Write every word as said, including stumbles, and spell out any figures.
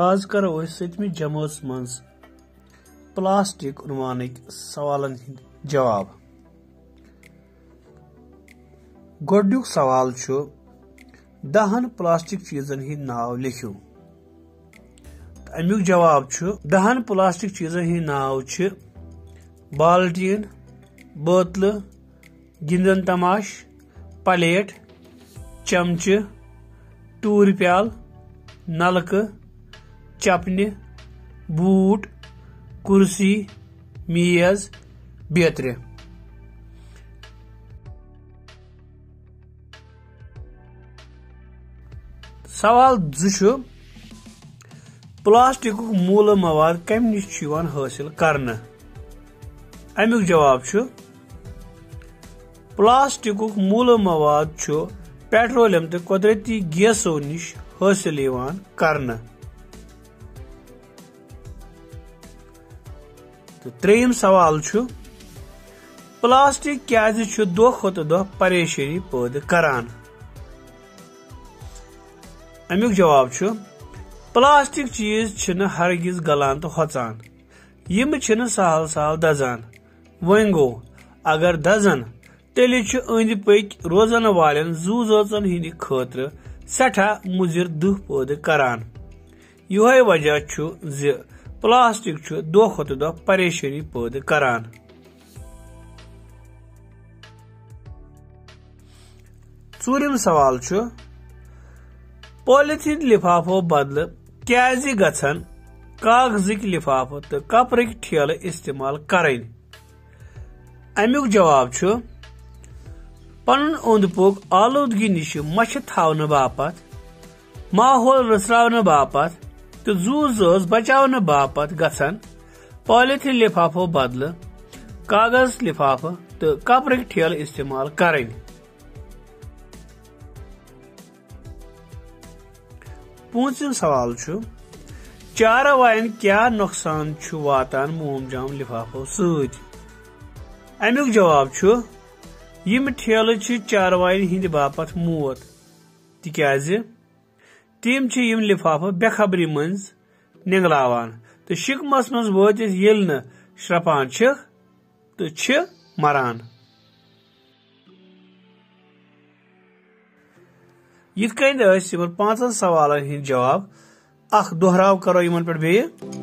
آز کرو أسۍ سٔتمہِ جمٲژ منٛز پلاسٹک عنوانٕکۍ سوالن ہٕنٛدۍ جواب۔ گۄڈٕنیُک سوال چھُ، دَہَن پلاسٹک چیٖزن ہٕنٛدۍ ناو لیکھِو۔ تہٕ اَمیُک جواب چھُ، دَہَن پلاسٹک چیٖزن ہٕنٛدۍ ناو چھِ بالٹیٖن، بٲتلہٕ، گِنٛدن تماش، پلیٹ، چمچہٕ، ٹوٗرۍ پیالہٕ، نلکہٕ، چپنہِ، بوٗٹ، کُرسی، میز، بیترِ۔ سوال زٕ چھُ، پلاسٹکُک موٗلہٕ مواد کمہِ نِش چھُ یِوان حٲصِل کرنہٕ؟ اَمیُک جواب چھُ، پلاسٹکُک موٗلہٕ مواد چھُ پیٹرولیم تہٕ قۄدرتی گیسو نِش حٲصِل یِوان کرنہٕ۔ تہٕ ترٛیٚیِم سوال چھُ، پلاسٹک کیازِ چھُ دۄہ کھۄتہٕ دۄہ پریشٲنی پٲدٕ کران؟ اَمیُک جواب چھُ، پلاسٹک چیٖز چھِنہٕ ہرگز گلان تہٕ ہۄژان۔ یِم چھِنہٕ سہل سہل دزان۔ وۄنۍ گوٚو، اگر دزن، تیٚلہِ چھُ أنٛدۍ پٔکۍ روزن والٮ۪ن زُو زٲژن ہٕنٛدِ خٲطرٕ سٮ۪ٹھاہ مُضِر دٕہ پٲدٕ کران۔ یِہوٚے وجہ چھُ زِ پلاسٹک چھُ دۄہ کھۄتہٕ دۄہ پریشٲنی پٲدٕ کران۔ ژوٗرِم سوال چھُ، پالیتھیٖن لِفافو بدلہٕ کیٛازِ گژھن کاغذٕکۍ لِفافہٕ تہٕ کپرٕکۍ ٹھیلہٕ استعمال کرٕنۍ؟ اَمیُک جواب چھُ، پنُن اوٚنٛد پوٚک آلودگی نِش مَچھِ تھاونہٕ باپتھ، ماحول رٕژراونہٕ باپتھ تہٕ زُو زٲژ بچاونہٕ باپتھ گژھن پالیتھیٖن لِفافو بدلہٕ کاغذ لِفافہٕ تہٕ کپرٕکۍ ٹھیلہٕ استعمال کرٕنۍ۔ پوٗنٛژِم سوال چھُ، چاروایَن کیٛاہ نۄقصان چھُ واتان موم جام لِفافو سۭتۍ؟ اَمیُک جواب چھُ، یِم ٹھیلہٕ چھِ چاروایَن ہٕنٛدِ باپتھ موت، تِکیٛازِ تِم چھِ یِم لِفافہٕ بے خبری منٛز نٮ۪نٛگلاوان تہٕ شِکمَس منٛز وٲتِتھ ییٚلہِ نہٕ شرٛپان چھِکھ تہٕ چھِ مران۔ یِتھ کٔنۍ ٲسۍ یِمن پانٛژن سوالن ہٕنٛدۍ جواب، اکھ دۄہراو کرو یِمن پٮ۪ٹھ بیٚیہِ۔